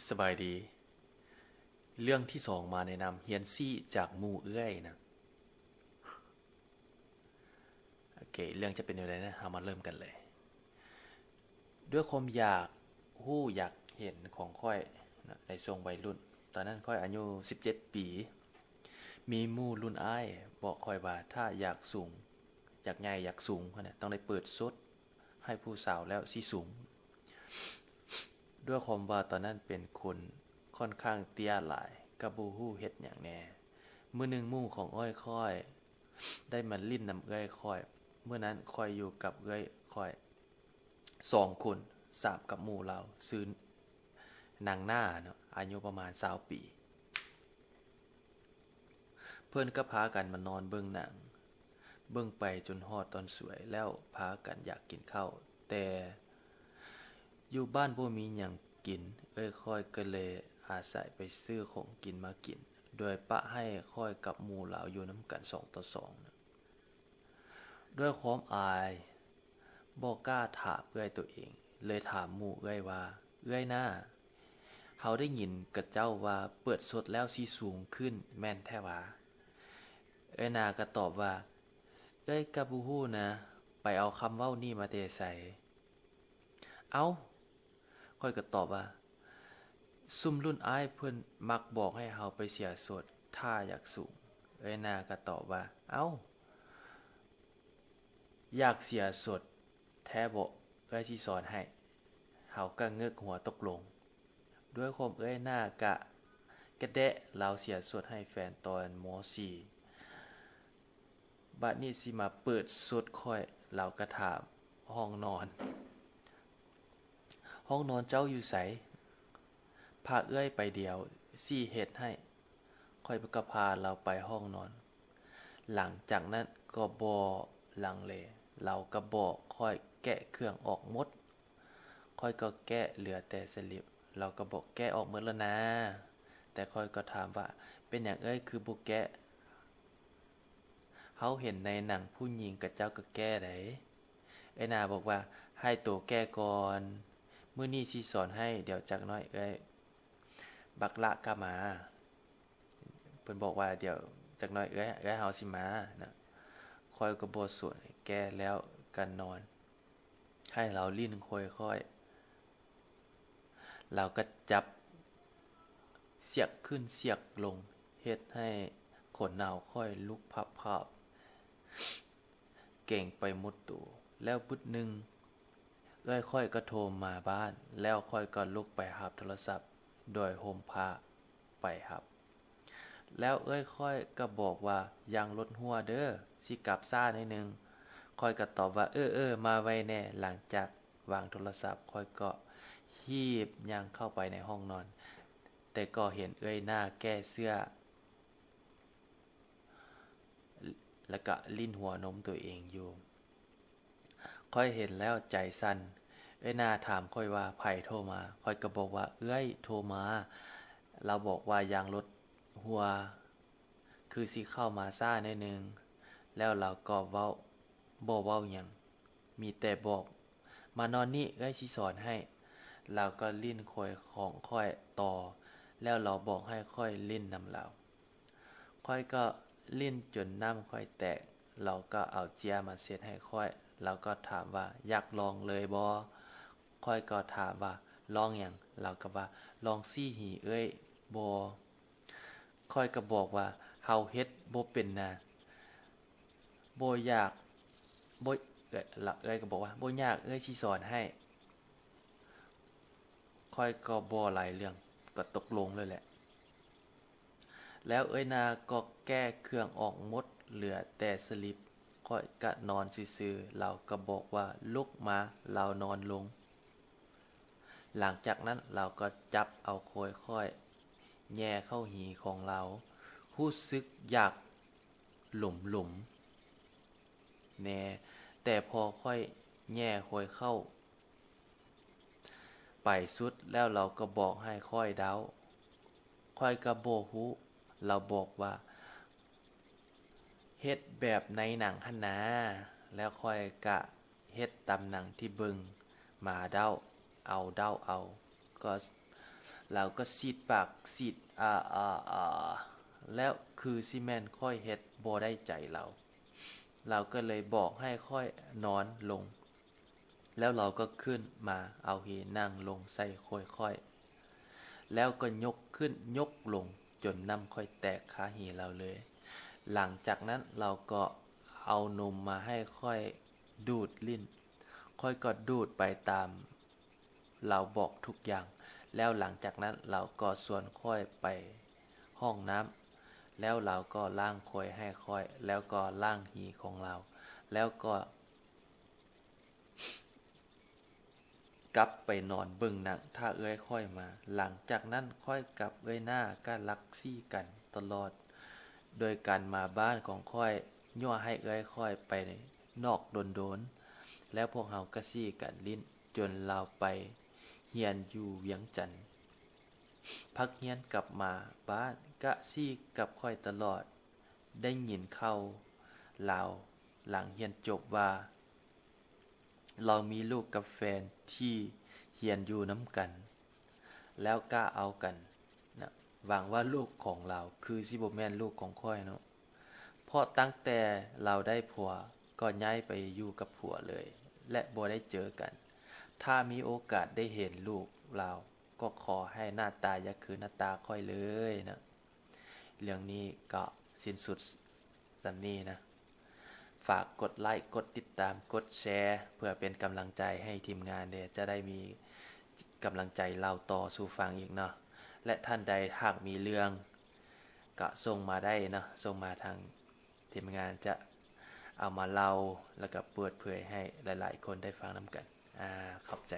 ສະບາຍດີ. ເລື່ອງທີສອງມາແນະນຳ ຮຽນຊີ້ຈາກໝູ່ເອື້ອຍນະ. ໂອເຄ ເລື່ອງຈະເປັນແນວໃດນະ? ເຮົາມາເລີ່ມກັນເລີຍ. ດ້ວຍຄວາມຢາກຮູ້ຢາກເຫັນຂອງຂ້ອຍນະ ໃນຊ່ວງໄວລຸ້ນ, ຕອນນັ້ນຂ້ອຍອາຍຸສິບເຈັດປີ, ມີໝູ່ລຸ້ນອ້າຍບອກຂ້ອຍວ່າ ຖ້າຢາກສູງ, ຢາກໃຫຍ່, ຢາກສູງຫັ້ນນະ, ຕ້ອງໄດ້ເປີດສົດໃຫ້ຜູ້ສາວແລ້ວຊິສູງ. ດ້ວຍຄວາມວ່າຕອນນັ້ນເປັນຄົນຂ້ອນຂ້າງເຕ້ຍຫຼາຍ, ກໍບໍ່ຮູ້ເຮັດຫຍັງແດ່. ມື້ໜຶ່ງໝູ່ຂອງເອື້ອຍຂ້ອຍໄດ້ມາຫຼິ້ນນຳເອື້ອຍຂ້ອຍ. ມື້ນັ້ນຂ້ອຍຢູ່ກັບເອື້ອຍຂ້ອຍສອງຄົນ, ສາມກັບໝູ່ລາວ, ຊື່ນາງໜ້າເນາະ, ອາຍຸປະມານຊາວປີ. ເພິ່ນກໍພາກັນມານອນເບິ່ງໜັງ, ເບິ່ງໄປຈົນຮອດຕອນສວຍ, ແລ້ວພາກັນຢາກກິນເຂົ້າ, ແຕ່ຢູ່ບ້ານບໍ່ມີຫຍັງກິນ, ເອື້ອຍຂ້ອຍກໍເລີຍອາໄສໄປຊື້ຂອງກິນມາກິນ, ໂດຍປະໃຫ້ຂ້ອຍກັບໝູ່ລາວຢູ່ນຳກັນສອງຕໍ່ສອງ. ດ້ວຍຄວາມອາຍ, ບໍ່ກ້າຖາມເອື້ອຍໂຕເອງ, ເລີຍຖາມໝູ່ເອື້ອຍວ່າ, ເອື້ອຍນາ, ເຮົາໄດ້ຍິນຂະເຈົ້າວ່າເປີດສົດແລ້ວຊິສູງຂຶ້ນ, ແມ່ນແທ້ຫວາ? ເອື້ອຍນາກໍຕອບວ່າ, ເອື້ອຍກໍບໍ່ຮູ້ນະ, ໄປເອົາຄຳເວົ້ານີ້ມາແຕ່ໃສ? ເອົ້າ, ຂ້ອຍກໍຕອບວ່າ, ຊຸມລຸ້ນອ້າຍເພິ່ນມັກບອກໃຫ້ເຮົາໄປເສຍສົດ ຖ້າຢາກສູງ. ເອື້ອຍນາກໍຕອບວ່າ, ເອົ້າ, ຢາກເສຍສົດແທ້ບໍ? ເອື້ອຍຊິສອນໃຫ້. ເຮົາກໍເງີກຫົວຕົກລົງ. ດ້ວຍຄວາມເອື້ອຍໜ້າກະ ກະແດະລາວເສຍສົດໃຫ້ແຟນຕອນ ມໍສີ່. ບາດນີ້ຊິມາເປີດສົດຂ້ອຍ, ລາວກໍຖາມຫ້ອງນອນ, ຫ້ອງນອນເຈົ້າຢູ່ໃສ? ພາເອື້ອຍໄປດຽວຊິເຮັດໃຫ້. ຂ້ອຍກໍພາລາວໄປຫ້ອງນອນ. ຫຼັງຈາກນັ້ນກໍບໍ່ລັງເລ, ລາວກໍບອກຂ້ອຍແກະເຄື່ອງອອກໝົດ. ຂ້ອຍກໍແກະເຫຼືອແຕ່ສະລິບ. ລາວກໍບອກ, ແກະອອກໝົດແລ້ວນາ. ແຕ່ຂ້ອຍກໍຖາມວ່າ, ເປັນຫຍັງເອື້ອຍຄືບໍ່ແກະ? ເຮົາເຫັນໃນໜັງຜູ້ຍິງຂະເຈົ້າກໍແກະໃດ. ເອື້ອຍໜ້າບອກວ່າ, ໃຫ້ໂຕແກະກ່ອນ. ມື້ນີ້ຊິສອນໃຫ້, ດຽວຈັກໜ້ອຍເອື້ອຍບັກຫຼ້າກໍມາ. ເພິ່ນບອກວ່າ ດຽວຈັກໜ້ອຍເອື້ອຍ, ເອື້ອຍເຮົາຊິມານະ. ຂ້ອຍກໍບໍ່ສົນ, ແກະແລ້ວກໍນອນ. ໃຫ້ລາວຫຼິ້ນຄ່ອຍໆ. ລາວກໍຈັບສຽກຂຶ້ນສຽກລົງ, ເຮັດໃຫ້ຂົນໜາວຂ້ອຍລຸກພັບໆ. ເກັ່ງໄປໝົດໂຕ. ແລ້ວບຶດໜຶ່ງ, ເອື້ອຍຂ້ອຍກໍໂທມາບ້ານ, ແລ້ວຂ້ອຍກໍລຸກໄປຮັບໂທລະສັບໂດຍຮົ່ມຜ້າໄປຮັບ. ແລ້ວເອື້ອຍຂ້ອຍກໍບອກວ່າ, ຢາງລົດຮົ່ວເດີ, ຊິກັບຊ້າໜ້ອຍໜຶ່ງ. ຂ້ອຍກໍຕອບວ່າ, ເອີ, ເອີ, ມາໄວແດ່. ຫຼັງຈາກວາງໂທລະສັບ, ຂ້ອຍກໍຮີບຍ່າງເຂົ້າໄປໃນຫ້ອງນອນ, ແຕ່ກໍເຫັນເອື້ອຍໜ້າແກ້ເສື້ອ ແລະກະຫຼິ້ນຫົວນົມໂຕເອງຢູ່. ຂ້ອຍເຫັນແລ້ວໃຈສັ່ນ. ເອື້ອຍໜ້າຖາມຂ້ອຍວ່າ ໃຜໂທມາ? ຂ້ອຍກໍບອກວ່າ ເອື້ອຍໂທມາ. ລາວບອກວ່າຢາງລົດຮົ່ວ, ຄືຊິເຂົ້າມາຊ້າໜ້ອຍໜຶ່ງ. ແລ້ວລາວກໍເວົ້າ, ບໍ່ເວົ້າຫຍັງ, ມີແຕ່ບອກ, ມານອນນີ້, ເອື້ອຍຊິສອນໃຫ້. ລາວກໍຫຼິ້ນຄວາຍຂອງຂ້ອຍຕໍ່, ແລ້ວລາວບອກໃຫ້ຂ້ອຍຫຼິ້ນນຳລາວ. ຂ້ອຍກໍຫຼິ້ນຈົນນ້ຳຂ້ອຍແຕກ, ລາວກໍເອົາເຈ້ຍມາເຊັດໃຫ້ຂ້ອຍ, ລາວກໍຖາມວ່າ ຢາກລອງເລີຍບໍ່? ຂ້ອຍກໍຖາມວ່າ ລອງຫຍັງ? ລາວກໍວ່າ ລອງຊີ້ຫີເອື້ອຍບໍ່? ຂ້ອຍກໍບອກວ່າ ເຮົາເຮັດບໍ່ເປັນນາ, ບໍ່ຢາກ, ບໍ່, ເອື້ອຍກໍບອກວ່າ ບໍ່ຍາກ, ເອື້ອຍຊິສອນໃຫ້. ຂ້ອຍກໍບໍ່ຫຼາຍເລື່ອງ, ກໍຕົກລົງເລີຍແຫຼະ. ແລ້ວເອື້ອຍນາກໍແກະເຄື່ອງອອກໝົດ, ເຫຼືອແຕ່ສະລິບ. ຂ້ອຍກະນອນຊື່ໆ, ລາວກໍບອກວ່າ ລຸກມາ, ລາວນອນລົງ. ຫຼັງຈາກນັ້ນລາວກໍຈັບເອົາຄວາຍຂ້ອຍແຍ່ເຂົ້າຫີຂອງລາວ. ຮູ້ສຶກຢາກຫຼົມໆແດ່, ແຕ່ພໍຂ້ອຍແຍ່ຄວາຍເຂົ້າ ໄປສຸດແລ້ວລາວກໍບອກໃຫ້ຂ້ອຍເດົາ. ຂ້ອຍກໍບໍ່ຮູ້, ລາວບອກວ່າ ເຮັດແບບໃນໜັງຫັ້ນນາ, ແລ້ວຂ້ອຍກະເຮັດຕາມໜັງທີ່ເບິ່ງມາເດົາເອົາ, ເດົາເອົາ. ກໍ ລາວກໍສີດປາກ ສີດ ອາ ອາ ອາ ແລ້ວຄືຊິແມ່ນຂ້ອຍເຮັດບໍ່ໄດ້ໃຈລາວ. ລາວກໍເລີຍບອກໃຫ້ຂ້ອຍນອນລົງ. ແລ້ວລາວກໍຂຶ້ນມາເອົາເຫນັ່ງລົງໃສ່ຂ້ອຍໆ ແລ້ວກໍຍົກຂຶ້ນຍົກລົງຈົນນ້ຳຂ້ອຍແຕກຄາເຫລາວເລີຍ. ຫຼັງຈາກນັ້ນລາວກໍເອົານົມມາໃຫ້ຂ້ອຍດູດຫຼິ້ນ. ຂ້ອຍກໍດູດໄປຕາມລາວບອກທຸກຢ່າງ. ແລ້ວຫຼັງຈາກນັ້ນລາວກໍຊວນຂ້ອຍໄປຫ້ອງນ້ຳ. ແລ້ວລາວກໍລ້າງຄວາຍໃຫ້ຂ້ອຍ. ແລ້ວກໍລ້າງຮີຂອງລາວ. ແລ້ວກໍ ກັບໄປນອນເບິ່ງໜັງຖ້າເອື້ອຍຂ້ອຍມາ. ຫຼັງຈາກນັ້ນຂ້ອຍກັບເອື້ອຍໜ້າກໍລັກຊີ້ກັນຕະຫຼອດ ໂດຍການມາບ້ານຂອງຂ້ອຍ ຍົວະໃຫ້ເອື້ອຍຂ້ອຍໄປນອກດົນໆ ແລ້ວພວກເຮົາກໍຊີ້ກັນຫຼິ້ນຈົນລາວໄປຮຽນຢູ່ວຽງຈັນ. ພັກຮຽນກັບມາບ້ານກະຊີ້ກັບຂ້ອຍຕະຫຼອດ. ໄດ້ຍິນຂ່າວລາວຫຼັງຮຽນຈົບວ່າ ລາວມີລູກກັບແຟນທີ່ຮຽນຢູ່ນຳກັນ ແລ້ວກະເອົາກັນນະ. ຫວັງວ່າລູກຂອງລາວຄືຊິບໍ່ແມ່ນລູກຂອງຂ້ອຍເນາະ ເພາະຕັ້ງແຕ່ລາວໄດ້ຜົວກໍຍ້າຍໄປຢູ່ກັບຜົວເລີຍ ແລະ ບໍ່ໄດ້ເຈີກັນ. ຖ້າມີໂອກາດໄດ້ເຫັນລູກລາວ ກໍຂໍໃຫ້ໜ້າຕາຢ່າຄືໜ້າຕາຂ້ອຍເລີຍນະ. ເລື່ອງນີ້ກໍສິ້ນສຸດສ່ຳນີ້ນະ. ຝາກກົດໄລ, ກົດຕິດຕາມ, ກົດແຊ ເພື່ອເປັນກຳລັງໃຈໃຫ້ທີມງານແດ່ ຈະໄດ້ມີກຳລັງໃຈເລົ່າຕໍ່ສູ່ຟັງອີກເນາະ. ແລະ ທ່ານໃດຫາກມີເລື່ອງ ກໍສົ່ງມາໄດ້ເນາະ, ສົ່ງມາທາງທີມງານຈະເອົາມາເລົ່າ ແລ້ວກໍເປີດເຜີຍໃຫ້ຫຼາຍໆຄົນໄດ້ຟັງນຳກັນ. ອາ ຂອບໃຈ.